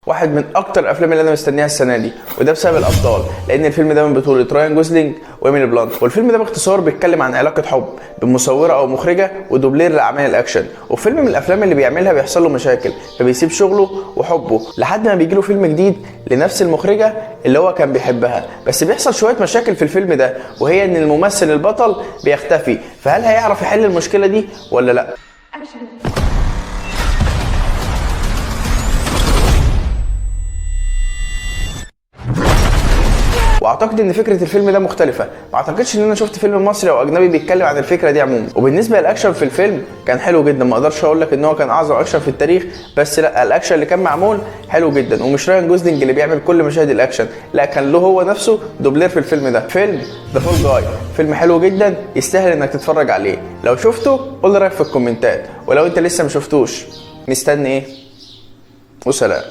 واحد من اكتر الافلام اللي انا مستنيها السنة دي، وده بسبب الابطال، لان الفيلم ده من بطوله رايان جوزلينج وايميلي بلانت. والفيلم ده باختصار بيتكلم عن علاقة حب بين مصوره او مخرجه ودوبلير لاعمال الاكشن. وفيلم من الافلام اللي بيعملها بيحصل له مشاكل، فبيسيب شغله وحبه لحد ما بيجي له فيلم جديد لنفس المخرجة اللي هو كان بيحبها. بس بيحصل شوية مشاكل في الفيلم ده، وهي ان الممثل البطل بيختفي، فهل هيعرف يحل المشكلة دي ولا لا؟ واعتقد ان فكرة الفيلم ده مختلفة، ما اعتقدش ان انا شفت فيلم مصري او اجنبي بيتكلم عن الفكرة دي عموما. وبالنسبة للاكشن في الفيلم كان حلو جدا، ما اقدرش اقول لك ان هو كان اعظم اكشن في التاريخ، بس لا، الاكشن اللي كان معمول حلو جدا. ومش رايان جوزلينج اللي بيعمل كل مشاهد الاكشن، لا، كان له هو نفسه دوبلير في الفيلم ده. فيلم The Fall Guy فيلم حلو جدا، يستاهل انك تتفرج عليه. لو شفته قول رايك في الكومنتات، ولو انت لسه ما شفتوش مستني ايه؟ وسلام.